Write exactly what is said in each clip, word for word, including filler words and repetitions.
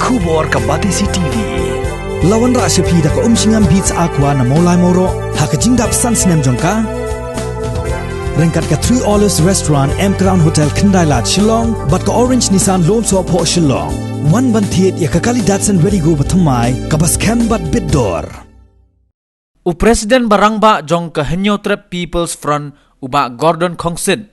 Khubor ka Batesi T V. La wanrah sha phi da ka Umshngam Beats Aqua na Mawlai Mawroh ha ka jingdap san snem jong ka. Ryngkat ka Three Olives Restaurant, M Crown Hotel, Khyndai Lad, Shillong, bad ka Orange Nissan Lone Soh Phoh, Shillong. Wan ban thied ïa ka kali Datsun Redi-GO bathymmai kaba skhem bad bit dor. U President ba rangbah jong ka Hynñiewtrep People's Front, u Bah Gordon Khongsit,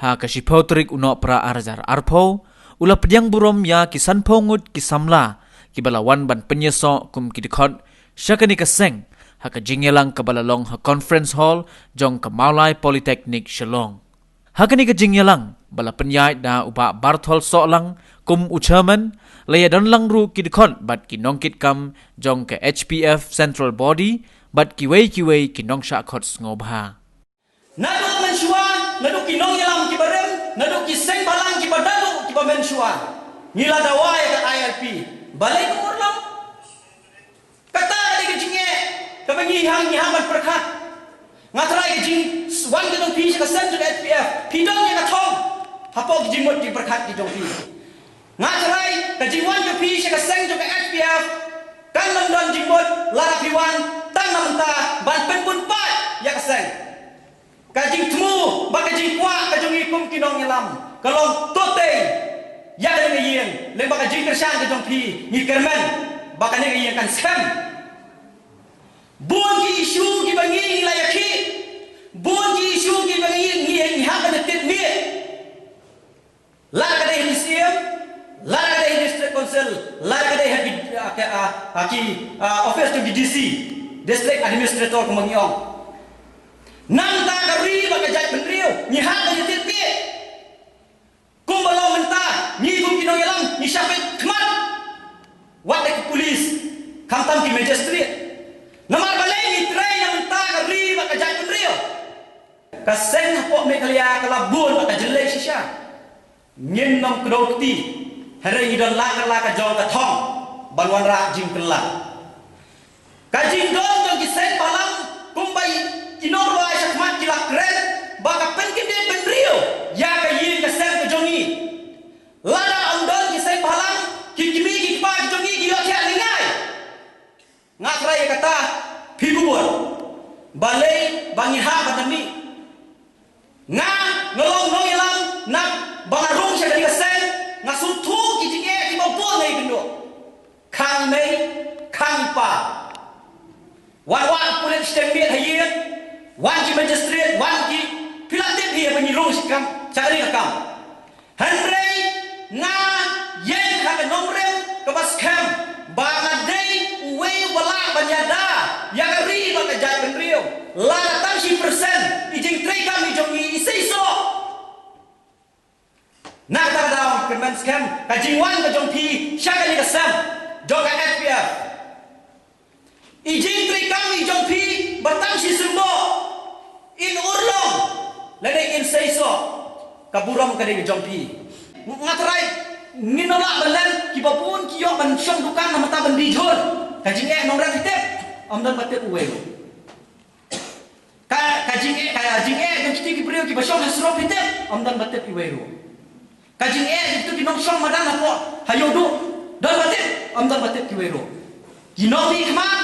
ha ka shiphew tarik u Nohprah ar hajar arphew, u la pdiang burom ïa ki sanphew ngut ki samla kiba la wan ban pynïasoh kum ki dkhot sha kane ka seng, ha ka jingïalang kaba la long ha Conference Hall jong ka Mawlai Polytechnic, Shillong. Ha kane ka jingïalang ba la pynïaid da u Bah Barthol Sohlang kum u chairman, la ïadon lang ruh ki dkhot bad ki nongkitkam jong ka H P F Central Body bad kiwei kiwei ki nongshah khot sngewbha. Naduh mynshuwa, naduh ki nongïalam kiba rim, naduh ki seng bhalang kiba daduh kiba mynshuwa, ngi la dawa ïa ka I L P. Balei ka mut long? Kata ka dei ka jingeh kaba ngi hap, ngi hap ban pyrkhat. Nga tharai ka jingwan ka jong phi sha ka seng jong ka H P F, phi don ïa ka thong hapoh ki jingmut jingpyrkhat ki jong phi. Nga tharai ka jingwan ka phi sha ka seng jong ka H P F kan ym don jingmut lada phi wan tang na mynta ban pynbun paid ïa ka seng. Ka jingthmu bad ka jingkwah ka jong ngi kum ki nongïalam ka long to tei ïa kane ka ïing, lyngba ka jingkyrshan ka jong phi ngi kyrmen ba kane ka ïing kan skhem. Bun ki issue kiba ngi ngi la ïakhih, bun ki issue kiba ngi ngi ngi hap ban tip miet. Lada ka dei ha D C M, lada ka dei ha District Council, lada ka dei ha ki, ah, ka, ah, ah, ki, ah, office jong ki D C, District Administrator kumba ngi ong. Nangta ka ri bad ka jaitbynriew ngi hap ban ïatip beit. Kumba long mynta ngi kum ki nongïalam ngi shah peit khmat wat la ki pulit, khamtam ki magistrate. Namar balei ngi trei na mynta ka ri bad ka jaitbynriew? Ka seng hapoh Meghalaya ka la bun bad ka jyllei shisha. Ngin ym kdew kti, hynrei ngi don la ka la ka jong ka thong ban wanrah jingkylla. Ka jingdon jong ki seng bhalang kumba ki nongrwai shakhmat ki la kren ba ka pynkyndit bynriew ïa ka ïing ka sem ka jong ngi. Lada ym don ki seng bhalang, ki kmie ki kpa ki jong ngi ki ïohthiah lyngngai. Nga tharai ïa kata phi bun. Balei ba ngi hap ban da mih? Nga, nga long nongïalam, naba nga rung sha kane ka seng, nga sngewthuh ki jingeh kiba bun ha ïing ha sem. Khang mei, khang pa. Wan, wan pulit stem miet ha ïing, wan ki magistrate, wan ki, phi la tip hi ba ngi rung sha kam, sha kane ka kam. Hynrei nga ïeng ha ka nongrim kaba skhem ba nga dei uwei uba lah ban ïada ïa ka ri bad ka jaitbynriew. Lada tang shi percent i jingtreikam i jong ngi i seisoh. Na kata ka daw kyrmen skhem ka jingwan ka jong phi sha kane ka sem jong ka H P F. I jingtreikam i jong phi ba tang shi symbah in urlong lane in seisoh, ka burom ka dei ka jong phi. Nga tharai ngin ym lah ban len, kiba bun ki ïoh ban shong dukan na mynta ban die jhur. Ka jingeh nongrep phi tip, ym don ba tip uwei ruh. Ka, ka jingeh, ka jingeh jong kiti ki briew kiba shong ha surok phi tip, ym don ba tip uwei ruh. Ka jingeh jong kito ki nongshong madan hapoh ha Ïewduh, don ba tip, ym don ba tip kiwei ruh. Ki nongmihkhmat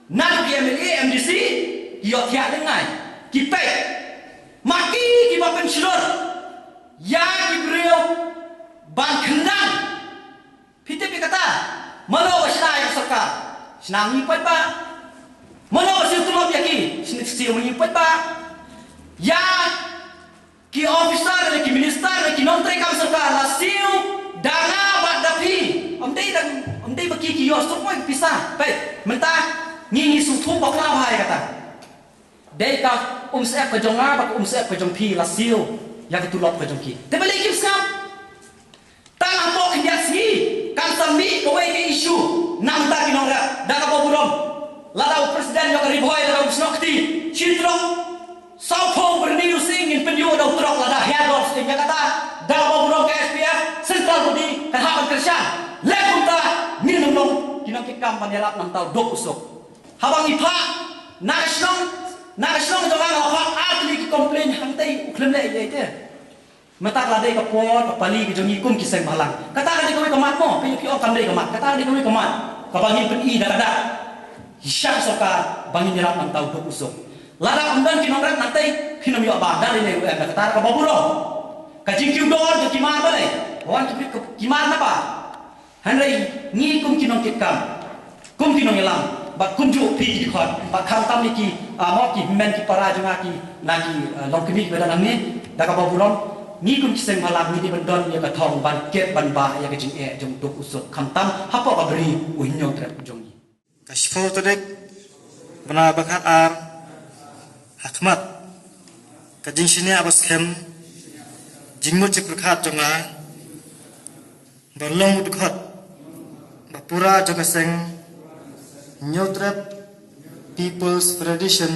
na ki M L A, M D C, ki ïohthiah lyngngai, ki peit. Ma ki kiba pynshlur ïa ki briew ban khyndang. Phi tip ïa kata, mano ba shna ïa ka sorkar? Shna ma ngi paidbah. Mano ba siew tulop ïa ki? Shna, siew ma ngi paidbah. Ïa ki officer ne ki minister ne ki nongtreikam sorkar la siew da nga bad da phi. Ym dei da, ym dei ba ki ki ïoh suk poi pisa. Peit, mynta ngi ngi sngewthuh bakla bha ïa kata. Dei ka umsyep ka jong nga bad ka umsyep ka jong phi la siew ïa ka tulop ka jong ki. Te balei kim sngap? Tang hapoh khyndiat sngi kan sa mih kawei ka issue na ka bynta ki nongrep. Da kaba burom, lada u president jong ka Ri Bhoi lada u snoh kti, shi trok sawphew byrni u sing ngin pynïoh da u trok lada hiar dor sting. Ïa kata da kaba burom ka H P F central body kan hap ban kyrshan. Leh kumta ngin ym long ki nongkitkam ban ïalap na ka bynta u duk u suk. Haba ngi phah na ka shnong, na ka shnong jong nga nga phah ar tylli ki complain hangtei u khlem leh ei ei te. Mynta ka la dei ka por ka pali ka jong ngi kum ki seng bhalang. Kata ka dei kawei ka mat mo, phi phi ong kam dei ka mat. Kata ka dei kawei ka mat kaba ngin pyni da ka dak. Sha ka sorkar ba ngin ïarap nangta u duk u suk. Lada ym don ki nongrep nangtei phin ym ïoh ba da lei ne u em da kata kaba burom. Ka jingkiew dor jong ki mar balei? Wan ki ki mar na ba. Hynrei ngi kum ki nongkitkam, kum ki nongïalam, bad kumjuh phi ki dkhot, bad khamtam ïa ki, ah, mo ki hynmen ki para jong nga ki, na ki, ah, longkmie kiba don hangne, da kaba burom, ngi kum ki seng bhalang ngi dei ban don ïa ka thong ban kit ban bah ïa ka jingeh jong u duk u suk khamtam hapoh ka bri u Hynñiewtrep jong ngi. Ka shiphew tarik bnai ba khatar, ha khmat ka jingshaniah ba skhem, jingmut jingpyrkhat jong nga ban long u dkhot ba pura jong ka seng Hynñiewtrep People's Federation